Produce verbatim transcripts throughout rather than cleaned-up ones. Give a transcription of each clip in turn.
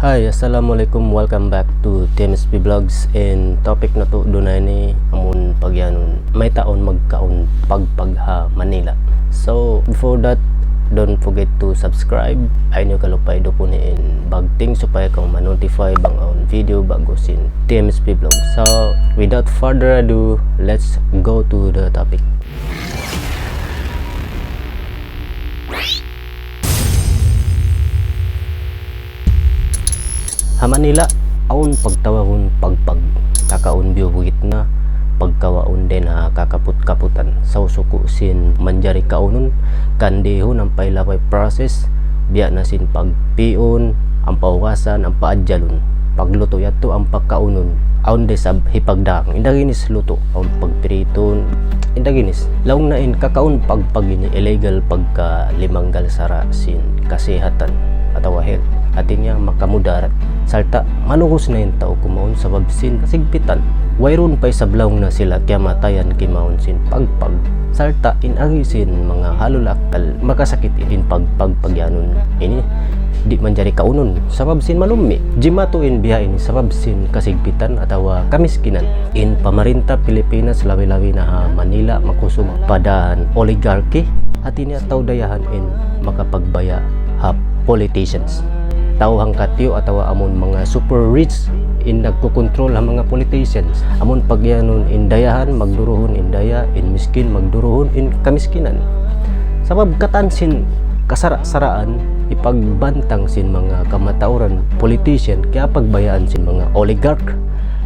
Hi, assalamualaikum. Welcome back to T M S P Vlogs. In topic natu' adlaw ini amun pagiyanun, mayta' awn magkaun pagpag ha Manila. So, before that, don't forget to subscribe. Ayaw niyu kalupahi dupuni in bagting supaya kamu ma-notify bang awn video ba'gu sin T M S P Vlogs. So, without further ado, let's go to the topic. Ha Manila, awn pagtawagun pagpag, kakaun biyu bukit na, pagkawaun dayn ha kakaput-kaputan. Sa' suku' sin manjari kaunun, kandihun ampa ilapay process, biya' na sin pagpi'un, ampa hugasan, ampa adjalun. Paglutu' yadtu ampa kaunun, awn da isab hipagdagang. Inda ginis lutu', awn pagpiritun, inda ginis. Laung na in kakaun pagpag ini illegal pagka limanggal sara' sin kasihatan atawa health. Hati niya makamudarat. Sarta' malugus na in tau kumaun sabab sin kasigpitan. Wayruun pa isab laung na sila kiyamatayan kimaun sin pagpag. Sarta' in agi sin manga halul akkal makasakit in pagpag pagiyanun ini di' manjari kaunun sabab sin malummi'. Jimatu in biya' ini sabab sin kasigpitan atawa kamiskinan. In pamarinta Pilipinas labi-labi na ha Manila makusug pa dahan oligarchy. Hati niya tau dayahan in makapagbaya' ha politicians. Tau hangkatiyu' atawa amun manga super rich in nagkukontrol ha manga politicians. Amun pagiyanun in dayahan, magduruhun in daya, in miskin, magduruhun in kamiskinan. Sabab katan sin kasara'-saraan hipagbantang sin manga kamatauran politician, kiyapagbayaan sin manga oligarch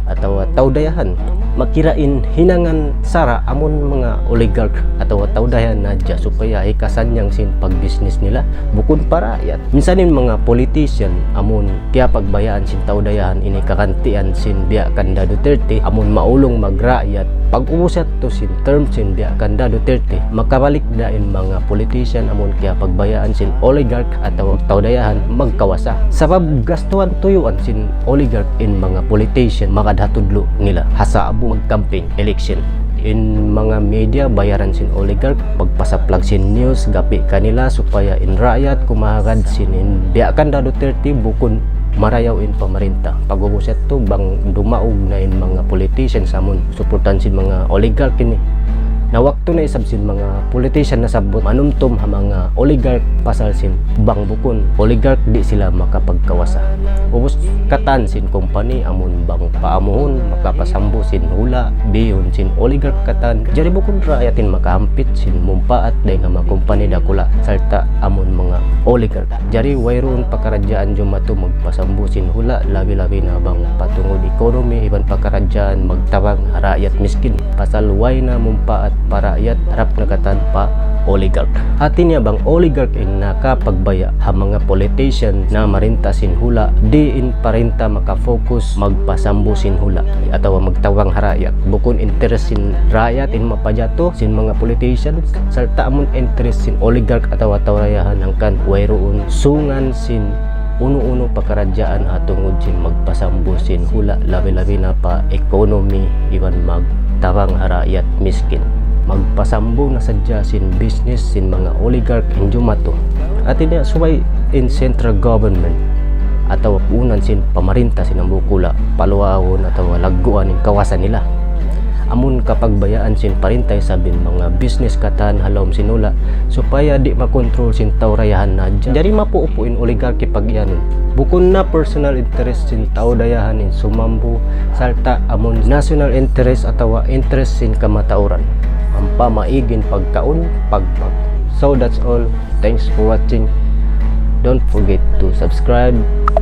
atawa tau dayahan. Makira in hinangan sara' amun manga oligarch atawa tau dayahan na hadja supaya hikasannyang sin pagbisnis nila, bukun pa raayat. Minsan in manga politician amun kiyapagbayaan sin tau dayahan ini kagantian sin biya' kanda Duterte, amun maulung magraayat, pag-ubus yadtu sin term sin biya' kanda Duterte, makabalik da in manga politician amun kiyapagbayaan sin oligarch atawa tau dayahan magkawasa. Sabab gastuhan tuyuan sin oligarch in manga politician magad ha tudlu' nila ha sa'bu mag-campaign election. In manga media bayaran sin oligarch magpasaplag sin news gapi' kanila supaya in raayat kumahagad sin in biya' kanda Duterte bukun marayaw in pamarinta. Pag-ubus yadtu bang dumaug na in manga politician amun suportahan sin manga oligarch ini. Na waktu na isab sin manga politician nasabbut manumtum ha manga oligarch pasal sin bang bukun oligarch di' sila makapagkawasa. Ubus katan sin company amun bang paamuhun makapasambu sin hula' bihun sin oligarch katan. Jari bukun raayat in makahampit sin mumpaat dayn ha manga company dakula' sarta' amun manga oligarch. Jari wayruun pakaradjaan jumatu magpasambu sin hula', labi-labi na bang pa tungud ekonomi iban pakaradjaan magtabang ha raayat miskin. Pasal way na mumpaat pa raayat, harap na katan pa oligarch. Hati niya bang oligarch in nakapagbaya' ha manga politician na marinta sin hula', di' in parinta makafokus magpasambu sin hula' atawa magtabang ha raayat. Bukun interes sin raayat in mapajatu sin manga politician, sarta' amun interes sin oligarch atawa tau dayahan hangkan wayruun sungan sin unu-unu pakaradjaan ha tungud sin magpasambu sin hula', labi-labi na pa ekonomi iban magtabang ha raayat miskin. Magpasambu na sadja sin business sin manga oligarch in jumatu. Hati niya subay in central government atawa puunan sin pamarinta sin hambuuk hula' paluagun atawa lagguan in kawasa nila. Amun kapagbayaan sin parinta isab in manga business katan ha lawm sin hula' supaya di' makontrol sin tau dayahan na hadja. Jari mapupu in oligarchy pagiyanun. Bukun na personal interest sin tau dayahan in sumambu, sarta' amun national interest atawa interest sin kamatauran. Ampa maig in pagkaun pagpag. So that's all. Thanks for watching. Don't forget to subscribe.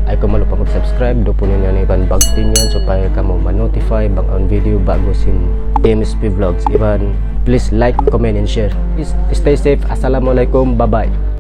Ayaw kamu malupa mag-subscribe. Dupuni niyu na in bagting yan supaya kamu ma-notify bang awn video ba'gu sin T M S P Vlogs. Iban please like, comment, and share. Please stay safe. Assalamualaikum. Bye-bye.